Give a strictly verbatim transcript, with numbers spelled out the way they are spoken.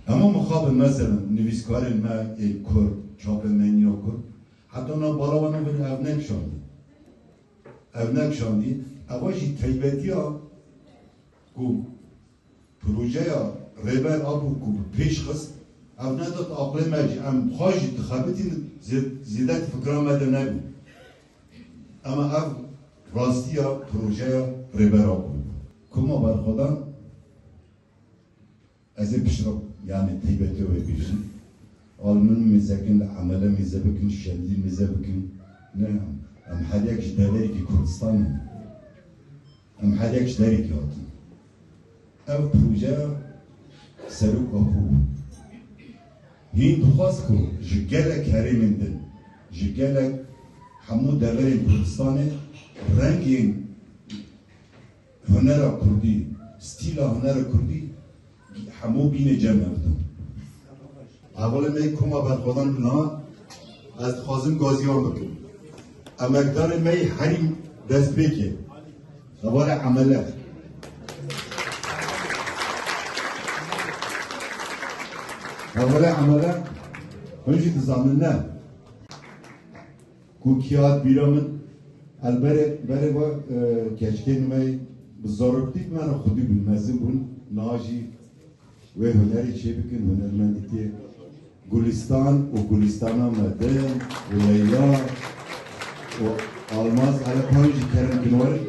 Hemû mixabin, meselin, nivîskarên me ê Kurd, çapemeniya Kurd, heta na balawana vir ev nekişandî. Ev nekişandî, eva jî taybetiya ku projeya Rêber Apo ku bi pêş xist, ev nedat aqlê me jî, em xwe jî dixebitîn, zê-, zêdetî fikra me de nebû. Ema ev rastiya projeya Rêber Apo. Koma Berxwedan, ez ê piştre, yanî, taybetiya wê bêjim. Al min mêzekin li emele mêze bikin, şemdî mêze bikin. Ne, em her yek ji deverekî Kurdistanê ne. Em her yek ji derekî hatin. Ev projeya Serok Apo bû. Hîn dixwest ku ji gelek herêmên din, ji gelek hemû deverên Kurdistanê rengên hunera kurdî, stîla hunera kurdî hemû bîne cem hevdû. Hevalê me yê Koma Berxwedan niha ez dixwazim gaziyan bikim. Emekdarê me yê herî destpêkê. Hevalê Emele. Hevalê Emele, hûn jî dizanin ne? Ku kî hat bîra min, el berê, berê ve, e, keçikên me bi zaroktî me re xwedî bûn, mezin bûn, niha jî wê hunerê çêbikin, hunermendîtiyê Gulistan û Gulistana me din û Leyla û Almaz, hele pay jî kerem kin werin.